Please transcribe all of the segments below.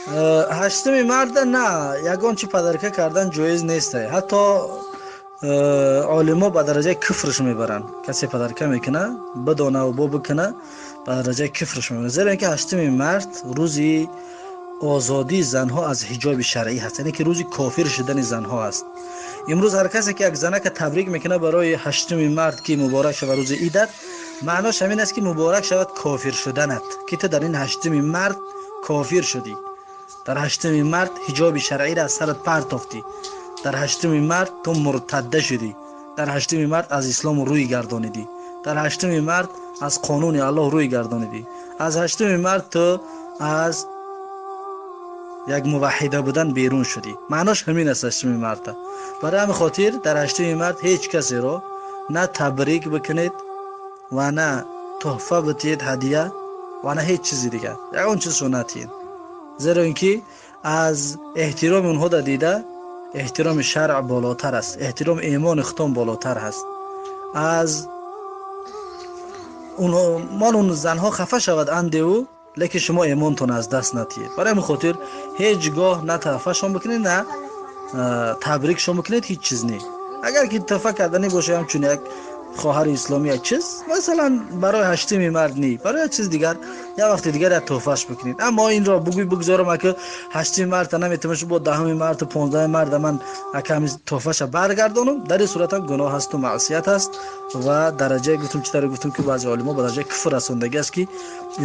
Ҳаштуми марда на, ягон чи подарка кардан ҷоиз нест. Ҳатто олимо ба дараҷаи куфрш мебаранд. Касе подарка мекуна, бидонаву бо бикуна, ба дараҷаи куфрш мебаранд, зеро ин ки ҳаштуми март рӯзи озодии занҳо аз ҳиҷоби шаръӣ ҳаст, яъне ки рӯзи кофир шудани занҳо аст. Имрӯз ҳар касе ки як занака табрик мекунад барои ҳаштуми март, ки муборак шавад рӯзи идат, маънош ҳамин аст, ки муборак шавад кофир шуданат, ки ту дар ин ҳаштуми март кофир шудӣ, дар ҳаштуми март ҳиҷоби шаръиро аз сарат партофтӣ, дар ҳаштуми март ту муртадда шудӣ, дар ҳаштуми март аз ислом рӯй гардонидӣ, дар ҳаштуми март аз қонуни Аллоҳ рӯй гардонидӣ, аз ҳаштуми март ту аз як муваҳҳида будан берун шудӣ. Маънош ҳамин аст ҳаштуми марта. Барои ҳамин хотир дар ҳаштуми март ҳеҷ касеро на табрик бикунед ва на тӯҳфа битиҳед, ҳадия, ва на ҳеҷ чизи дигар, ягон чизшо натиҳед, зеро ин ки аз эҳтироми онҳо да дида эҳтироми шаръ болотар аст, эҳтироми имони худтон болотар ҳаст. Аз мол он занҳо хафа шавад андеву, лекин шумо имонтон аз даст натиҳед. Барои ҳамин хотир ҳеҷ гоҳ на тӯҳфашон бикунед, на табрикшон бикунед, ҳеҷ чиз не. Агар ки тӯҳфа карданӣ боша, ҳамчун як хоҳари исломӣ як чиз, масалан, барои ҳаштуми март ни, барои як чиз дигар, як вақти дигар як тӯҳфаш бикунед. Аммо инро бугӯй, бигзорам, ака ҳаштуми марта наметавонам, бо 10-уми марту 15-уми марта ман аками тӯҳфаша баргардонам, дар ин суратам гуноҳ ҳасту маъсият аст ва дараҷае гуфтум, чӣ тавре гуфтум, ки баъзе олимо ба дараҷаи куфр расондагӣ аст, ки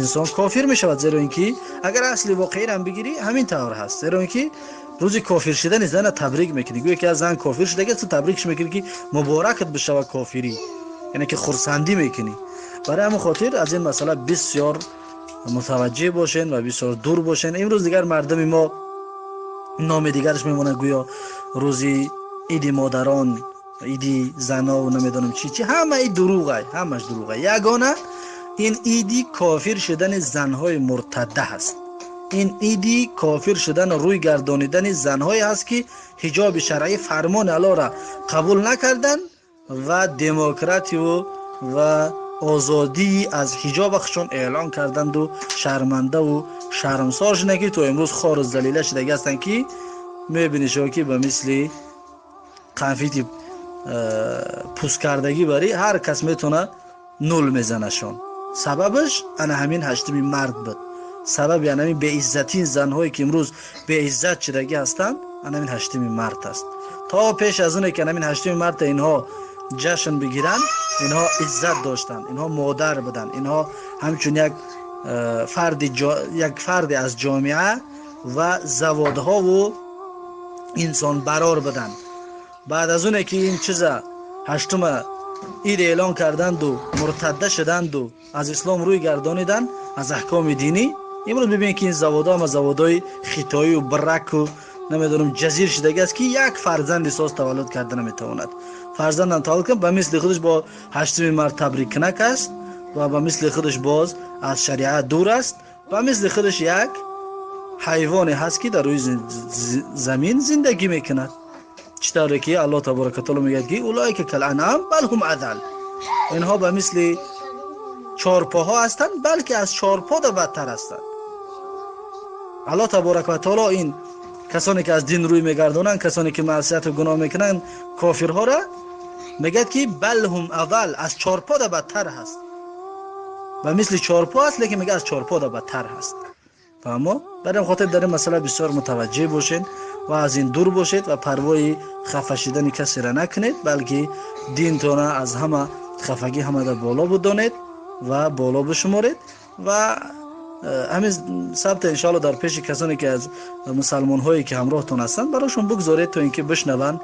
инсон кофир мешавад, зеро ин ки агар асли воқеиро бигирӣ, ҳамин тавр ҳаст, зеро ин ки рӯзи кофир шудани зана табрик мекунӣ, гӯё ки аз зан кофир шудагӣ, ту табрикш мекунӣ, ки муборакат бишавад кофирӣ, яъне ки хурсандӣ мекунӣ. Барои ҳамин хотир аз ин масъала бисёр мутаваҷҷеҳ бошен ва бисёр дур бошен. Имрӯз дигар мардуми мо номи дигараш мемонад, гӯё рӯзи иди модарон, иди занов, намедонам чӣ чӣ. Ҳамаи дурӯғай, ҳамаш дурӯғай. Ягона ин иди кофир шудани занҳои муртадда ҳаст, ин иди кофир шудану рӯй гардонидани занҳое ҳаст, ки ҳиҷоби шаръӣ, фармони Аллоҳро қабул накарданд ва демократию ва озодии аз ҳиҷоба худшон эълон карданду шармандаву шармсор шуданд, ки то имрӯз хору залила шудагӣ ҳастанд, ки мебинӣ шо, ки ба мисли конфети пусткардагӣ бари ҳар кас метавона нул мезанашон. Сабабаш ана ҳамин ҳаштуми март буд. Сабаби ана ҳамин беиззатин занҳое, ки имрӯз беиззат шудагӣ ҳастанд, ана ҳамин ҳаштуми март аст. То пеш аз оне ки ана ҳамин ҳаштуми марта инҳо ҷашн бигиранд, инҳо иззат доштанд, инҳо модар буданд, инҳо ҳамчун як фарди, як фарде аз ҷомеа ва заводҳову инсонбарор буданд. Баъд аз оне ки ин чиза ҳаштума ид эълон карданду муртадда шуданду аз ислом рӯй гардониданд, аз аҳкоми динӣ, имрӯз бибинед, ки ин заводҳо ҳама заводҳои хитоию браку, намедонам, ҷазир шудагӣ аст, ки як фарзанди соз таваллуд карда наметавонад. Фарзандам таваллуд кунад, ба мисли худаш бо ҳаштуми март табриккунак аст ва ба мисли худаш боз аз шариат дур аст, ба мисли худаш як ҳайвоне ҳаст, ки дар рӯи замин зиндагӣ мекунад. Чӣ тавре ки Аллоҳ таборака таоло мегӯяд, ки أولئك كالأنعام بل هم أضل, инҳо ба мисли чорпоҳо ҳастанд, балки аз чорпо да бадтар ҳастанд. Аллоҳ таборака ва таоло ин касоне ки аз дин рӯй мегардонанд, касоне ки маъсияту гуноҳ мекунанд, кофирҳоро мегӯяд, ки بل هم أضل, аз чорпо да бадтар ҳаст. Ба мисли чорпо аст, лекин мегӯяд, аз чорпо да бадтар ҳаст. Фаҳмо? Бар ин хотир дар ин масъала бисёр мутаваҷҷеҳ бошед ва аз ин дур бошед ва парвои хафа шидани касеро накунед, балки динтона аз ҳама хафагӣ ҳамада боло будонед ва боло бишуморед. Ва ҳамин сабта иншоалло дар пеши касоне ки аз мусалмонҳое ки ҳамроҳтон ҳастанд, барошон бигзоред, то ин ки бишнаванд.